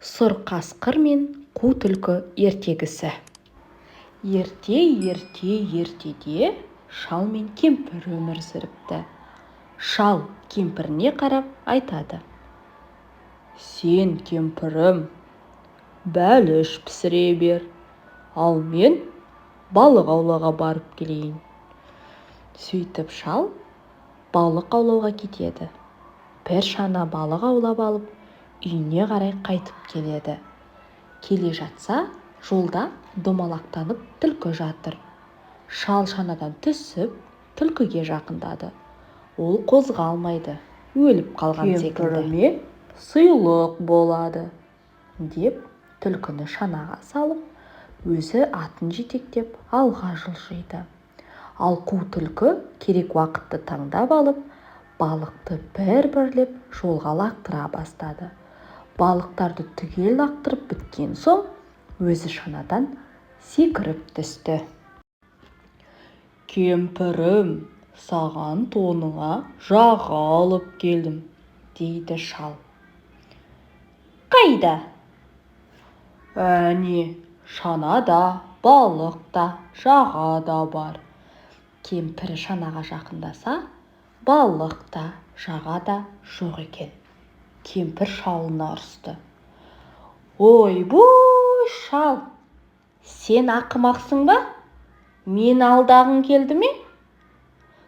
Сұр қасқыр мен қу түлкі ертегісі. Ерте-ерте ертеде шал мен кемпір өмір сүріпті. Шал кемпіріне қарап айтады: «Сен, кемпірім, бәліш пісіре бер, ал мен балық аулауға барып келейін». Сөйтіп шал балық аулауға кетеді. Бір шана балық аулап алып, үйіне қарай қайтып келеді. Келе жатса, жолда домалақтанып түлкі жатыр. Шал шанадан түсіп, түлкіге жақындады. Ол қозғалмайды, өліп қалған секілді. «Кемпіріме сыйлық болады», – деп, түлкіні шанаға салып, өзі атын жетектеп алға жылжиды. Ал қу түлкі керек уақытты таңдап алып, балықты бір-бірлеп жолға лақтыра бастады. Балықтарды түгел лақтырып біткен соң, өзі шанадан секіріп түсті. «Кемпірім, саған тоныңа жаға алып келдім», – дейді шал. «Қайда?» «Әне, шанада балық та, жаға да бар». Кемпірі шанаға жақындаса, балық та, жаға да жоқ екен. Кемпір шалына ұрысты: «Ойбой, шал, сен ақымақсың ба? Мені алдағың келді ме?»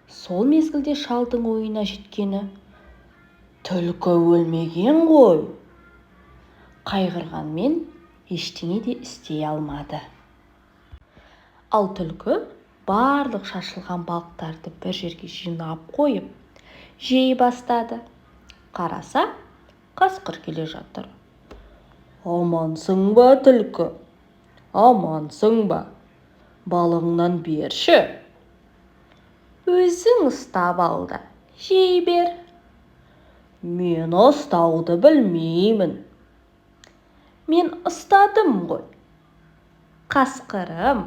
Сол мезгілде шалдың ойына жеткені: түлкі өлмеген ғой. Қайғырғанмен ештеңе де істей алмады. Ал түлкі барлық шашылған балықтарды бір жерге жинап қойып, жей бастады. Қараса, қасқыр келе жатыр. «Амансың ба, түлкі, амансың ба? Балығыңнан берші». «Өзің ұстап ал да жей бер». «Мен ұстауды білмеймін». «Мен ұстадым ғой». «Қасқырым,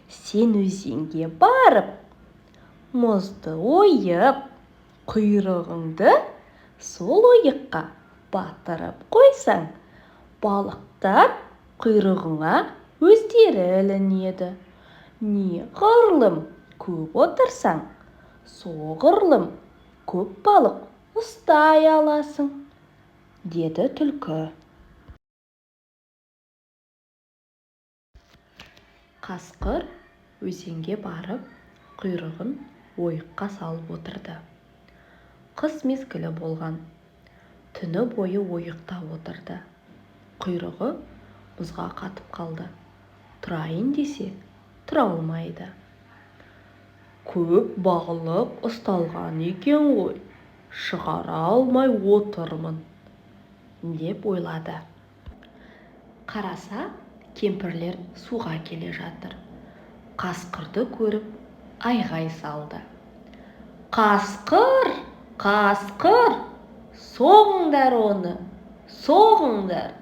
сен өзенге барып, мұзды ойып, құйрығыңды сол ойыққа батырып қойсаң, балықтар құйрығыңа өздері ілінеді. Неғұрлым көп отырсаң, соғұрлым көп балық ұстай аласың», – деді түлкі. Қасқыр өзенге барып, құйрығын ойыққа салып отырды. Қыс мезгілі болған. Түні бойы ойықта отырды. Құйрығы мұзға қатып қалды. Тұрайын десе, тұра алмайды. «Көп балық ұсталған екен ғой, шығара алмай отырмын», – деп ойлады. Қараса, кемпірлер суға келе жатыр. Қасқырды көріп, айғай салды: «Қасқыр, қасқыр, соғыңдар оны, соғыңдар!»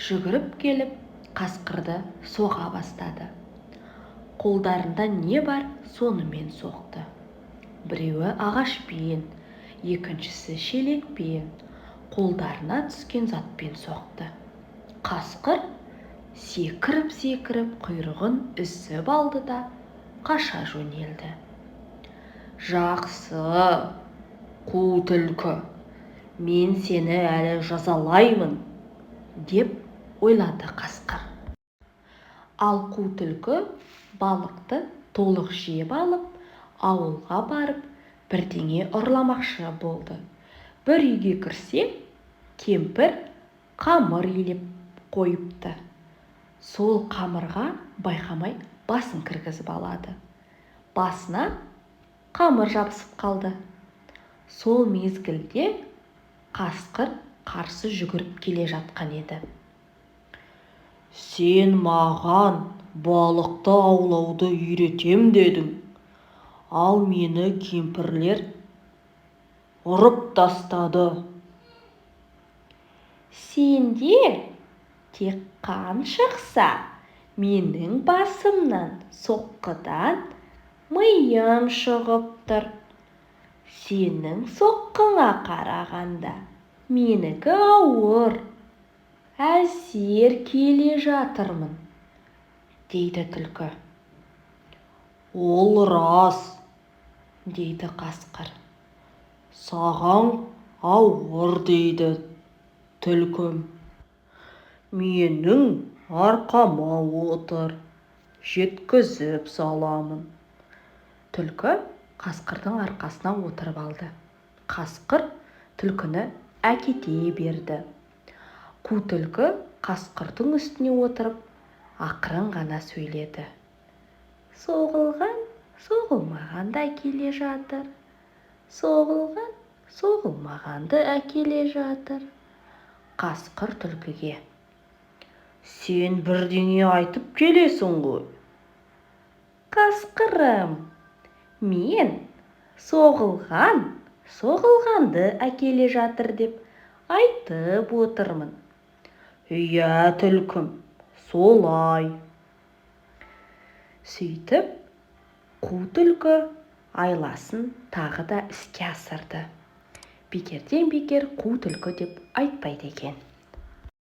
Жүгіріп келіп, қасқырды соға бастады. Қолдарында не бар, сонымен соқты. Біреуі ағашпен, екіншісі шелекпен, қолдарына түскен затпен соқты. Қасқыр секіріп-секіріп құйрығын үзіп алды да қаша жөнелді. «Жақсы, қу түлкі, мен сені әлі жазалаймын», – деп ойлады қасқыр. Ал қу түлкі балықты толық жеп алып, ауылға барып, бірдеңе ұрламақшы болды. Бір үйге кірсе, кемпір қамыр илеп қойыпты. Сол қамырға байқамай басын кіргізіп алады. Басына қамыр жабысып қалды. Сол мезгілде қасқыр қарсы жүгіріп келе жатқан еді. «Сен маған балықты аулауды үйретем дедің, ал мені кемпірлер ұрып тастады». «Сенде тек қан шықса, менің басымнан соққыдан миым шығып тұр. Сенің соққыңа қарағанда менікі ауыр. Әзер келе жатырмын, дейді түлкі. Ол рас, дейді қасқыр. Саған ауыр, дейді түлкім. Менің арқама отыр, жеткізіп саламын. Түлкі қасқырдың арқасына отырып алды. Қасқыр түлкіні әкете берді. Қу түлкі қасқырдың үстіне отырып, ақырын ғана сөйледі. Соғылған соғылмағанды әкеле жатыр, соғылған соғылмағанды әкеле жатыр. Қасқыр түлкіге: Сен бірдеңе айтып келесің ғой. Қасқырым, мен соғылған соғылғанды әкеле жатыр деп айтып отырмын. Иә, түлкім, солай. Сөйтіп, қу түлкі айласын тағы да іске асырды. Бекерден бекер қу түлкі деп айтпайды екен.